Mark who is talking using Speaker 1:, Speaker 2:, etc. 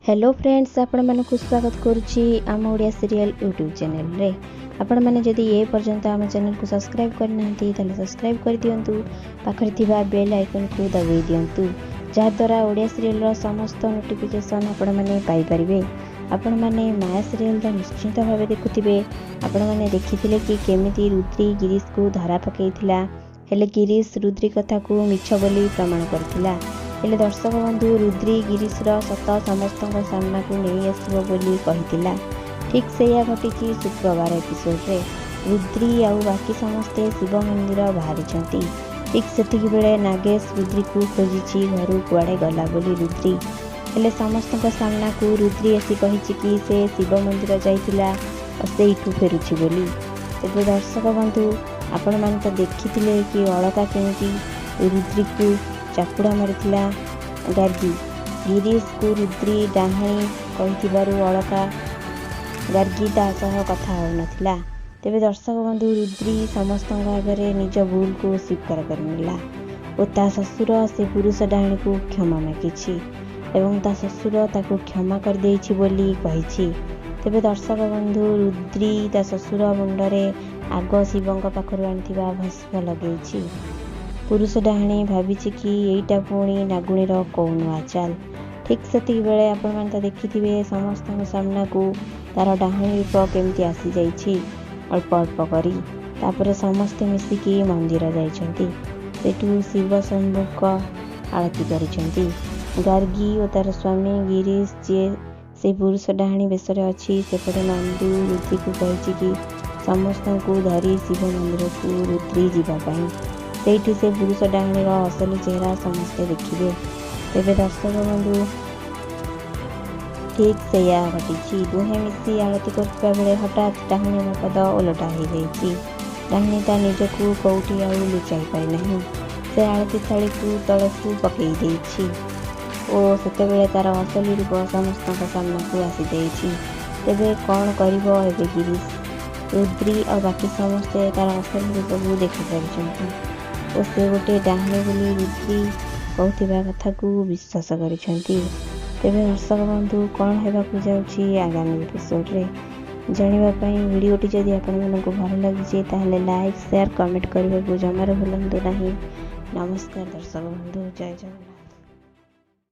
Speaker 1: Hello friends, ଆପଣମାନଙ୍କୁ ସ୍ୱାଗତ କରୁଛି ଆମ ଓଡ଼ିଆ ସିରିଏଲ୍ ୟୁଟ୍ୟୁବ୍ ଚ୍ୟାନେଲରେ। ଆପଣମାନେ ଯଦି ଏ ପର୍ଯ୍ୟନ୍ତ ଆମ ଚ୍ୟାନେଲକୁ ସବସ୍କ୍ରାଇବ୍ କରିନାହାନ୍ତି, ତାହେଲେ ସବସ୍କ୍ରାଇବ୍ କରିଦିଅନ୍ତୁ, ପାଖରେ ଥିବା ବେଲ୍ ଆଇକନ୍କୁ ଦବାଇ ଦିଅନ୍ତୁ, ଯାହାଦ୍ୱାରା ଓଡ଼ିଆ ସିରିଏଲ୍ର ସମସ୍ତ ନୋଟିଫିକେସନ୍ ଆପଣମାନେ ପାଇପାରିବେ। ଆପଣମାନେ ମାୟା ସିରିଏଲ୍ ତ ନିଶ୍ଚିନ୍ତ ଭାବେ ଦେଖୁଥିବେ। ଆପଣମାନେ ଦେଖିଥିଲେ କି କେମିତି ରୁଦ୍ରି ଗିରିଶକୁ ଧରା ପକାଇଥିଲା, ହେଲେ ଗିରିଶ ରୁଦ୍ରି କଥାକୁ ମିଛ ବୋଲି ପ୍ରମାଣ କରିଥିଲା। ହେଲେ ଦର୍ଶକ ବନ୍ଧୁ, ରୁଦ୍ରି ଗିରିଶର ସତ ସମସ୍ତଙ୍କ ସାମ୍ନାକୁ ନେଇ ଆସିବ ବୋଲି କହିଥିଲା। ଠିକ୍ ସେଇଆ ଘଟିଛି ଶୁକ୍ରବାର ଏପିସୋଡ଼ରେ। ରୁଦ୍ରି ଆଉ ବାକି ସମସ୍ତେ ଶିବ ମନ୍ଦିର ବାହାରିଛନ୍ତି। ଠିକ୍ ସେତିକି ବେଳେ ନାଗେଶ ରୁଦ୍ରିକୁ ଖୋଜିଛି, ଘରୁ କୁଆଡ଼େ ଗଲା ବୋଲି ରୁଦ୍ରି। ହେଲେ ସମସ୍ତଙ୍କ ସାମ୍ନାକୁ ରୁଦ୍ରି ଆସି କହିଛି କି ସେ ଶିବ ମନ୍ଦିର ଯାଇଥିଲା ଆଉ ସେଇଠୁ ଫେରୁଛି ବୋଲି। ତେବେ ଦର୍ଶକ ବନ୍ଧୁ, ଆପଣମାନେ ତ ଦେଖିଥିଲେ କି ଅଳକା କେମିତି ରୁଦ୍ରିକୁ ଚାପୁଡ଼ା ମାରିଥିଲା। ଗାର୍ଗୀ ଗିରିଶକୁ ରୁଦ୍ରି ଡାହାଣୀ କହିଥିବାରୁ ଅଳକା ଗାର୍ଗୀ ତା ସହ କଥା ହେଉନଥିଲା। ତେବେ ଦର୍ଶକ ବନ୍ଧୁ, ରୁଦ୍ରି ସମସ୍ତଙ୍କ ଆଗରେ ନିଜ ଭୁଲକୁ ସ୍ୱୀକାର କରିନେଲା ଓ ତା ଶ୍ୱଶୁର ସେ ପୁରୁଷ ଡାହାଣୀକୁ କ୍ଷମା ମାଗିଛି ଏବଂ ତା ଶ୍ୱଶୁର ତାକୁ କ୍ଷମା କରିଦେଇଛି ବୋଲି କହିଛି। ତେବେ ଦର୍ଶକ ବନ୍ଧୁ, ରୁଦ୍ରି ତା ଶ୍ୱଶୁର ମୁଣ୍ଡରେ ଆଗ ଶିବଙ୍କ ପାଖରୁ ଆଣିଥିବା ଭସ୍ମ ଲଗେଇଛି। ପୁରୁଷ ଡାହାଣୀ ଭାବିଛି କି ଏଇଟା ପୁଣି ନାଗୁଣୀର କୋଉ ନୂଆ ଚାଲ। ଠିକ୍ ସେତିକି ବେଳେ ଆପଣମାନେ ତ ଦେଖିଥିବେ, ସମସ୍ତଙ୍କ ସାମ୍ନାକୁ ତାର ଡାହାଣୀ ରୂପ କେମିତି ଆସିଯାଇଛି ଅଳ୍ପ ଅଳ୍ପ କରି। ତାପରେ ସମସ୍ତେ ମିଶିକି ମନ୍ଦିର ଯାଇଛନ୍ତି। ସେଠୁ ଶିବ ଶମ୍ଭୁଙ୍କ ଆଳତି କରିଛନ୍ତି। ଗାର୍ଗୀ ଓ ତାର ସ୍ୱାମୀ ଗିରିଶ, ଯିଏ ସେଇ ପୁରୁଷ ଡାହାଣୀ ବେଶରେ ଅଛି। ସେପଟେ ନନ୍ଦୁ ରୁଦ୍ରିକୁ କହିଛି କି ସମସ୍ତଙ୍କୁ ଧରି ଶିବ ମନ୍ଦିରକୁ ରୁଦ୍ରି ଯିବା ପାଇଁ, ସେଇଠି ସେ ପୁରୁଷ ଡାହାଣୀର ଅସଲି ଚେହେରା ସମସ୍ତେ ଦେଖିବେ। ତେବେ ଦର୍ଶକ ବନ୍ଧୁ, ଠିକ୍ ସେଇଆ ଘଟିଛି। ଦୁହେଁ ମିଶି ଆଳତି କରୁଥିବା ବେଳେ ହଠାତ୍ ଡାହାଣୀର ପଦ ଓଲଟା ହେଇଯାଇଛି। ଡାହାଣୀ ତା ନିଜକୁ କୋଉଠି ଆଉ ଲୁଚାଇ ପାରିନାହିଁ। ସେ ଆଳତି ଥାଳିକୁ ତଳକୁ ପକେଇ ଦେଇଛି ଓ ସେତେବେଳେ ତାର ଅସଲି ରୂପ ସମସ୍ତଙ୍କ ସାମ୍ନାକୁ ଆସିଯାଇଛି। ତେବେ କ'ଣ କରିବ ଏବେ ଗିରିଶ? ରୁଦ୍ରି ଆଉ ବାକି ସମସ୍ତେ ତାର ଅସଲି ରୂପକୁ ଦେଖିସାରିଛନ୍ତି ଓ ସେ ଗୋଟେ ଡାହାଣୀ ବୋଲି ରୁଦ୍ରି କହୁଥିବା କଥାକୁ ବିଶ୍ୱାସ କରିଛନ୍ତି। ତେବେ ଦର୍ଶକ ବନ୍ଧୁ, କ'ଣ ହେବାକୁ ଯାଉଛି ଆଗାମୀ ଏପିସୋଡ଼ରେ ଜାଣିବା ପାଇଁ ଭିଡ଼ିଓଟି ଯଦି ଆପଣମାନଙ୍କୁ ଭଲ ଲାଗିଛି, ତାହେଲେ ଲାଇକ୍, ସେୟାର, କମେଣ୍ଟ କରିବାକୁ ଜମାରୁ ଭୁଲନ୍ତୁ ନାହିଁ। ନମସ୍କାର ଦର୍ଶକ ବନ୍ଧୁ, ଜୟ ଜଗନ୍ନାଥ।